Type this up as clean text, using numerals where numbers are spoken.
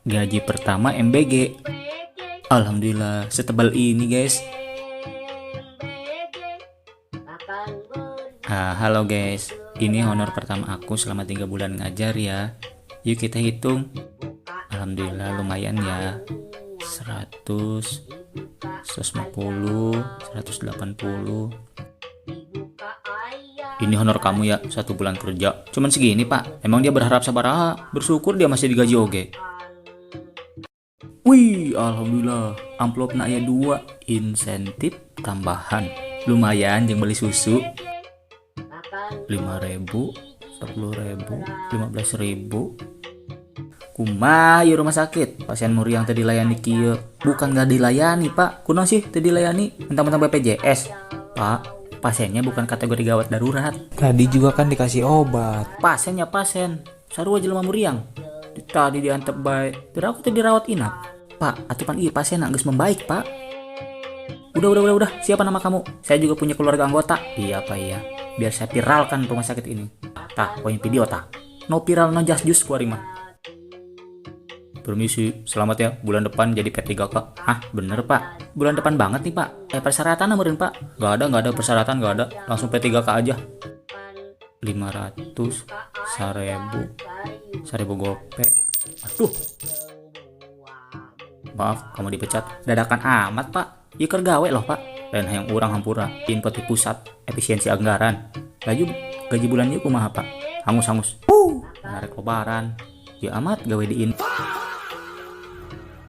Gaji pertama MBG. Alhamdulillah, setebal ini, guys. Ah, halo guys, ini honor pertama aku selama 3 bulan ngajar ya. Yuk, kita hitung. Alhamdulillah, lumayan ya. 100, 150, 180. Ini honor kamu ya, satu bulan kerja. Cuman segini, Pak. Emang dia berharap sabaraha? Bersyukur dia masih digaji oge. Wih, alhamdulillah. Amplopna aya dua, insentif tambahan. Lumayan jeung beli susu. 5000, 10.000, 15.000. Kumaha ieu rumah sakit? Pasien muriang teu dilayani kieu. Bukan nggak dilayani, Pak. Kunaon sih teu dilayani? Mentang-mentang BPJS. Pak, pasiennya bukan kategori gawat darurat. Tadi juga kan dikasih obat. Pasiennya pasien. Sarua jelema muriang. Tadi diantep bae. Terus aku tadi dirawat inap. Pak, atuh pan ieu pasien geus membaik, Pak. Udah, udah. Siapa nama kamu? Saya juga punya keluarga anggota. Iya, Pak, iya. Biar saya viralkan rumah sakit ini. Tah, poin video tah. No viral, no just jus ku mah. Permisi, selamat ya. Bulan depan jadi P3K. Hah, bener, Pak? Bulan depan banget nih, Pak. Eh, persyaratan meureun, Pak. Gak ada, gak ada persyaratan, gak ada. Langsung P3K aja. 500, 1000, 1000 gope. Aduh. Maaf, kamu dipecat. Dadakan amat, Pak. Ieu keur gawe loh, Pak. Lain hayang urang hampura. Info di pusat efisiensi anggaran. Laju gaji bulan ieu kumaha, Pak? Hangus hangus. Menarik lebaran. Ya amat gawe di in.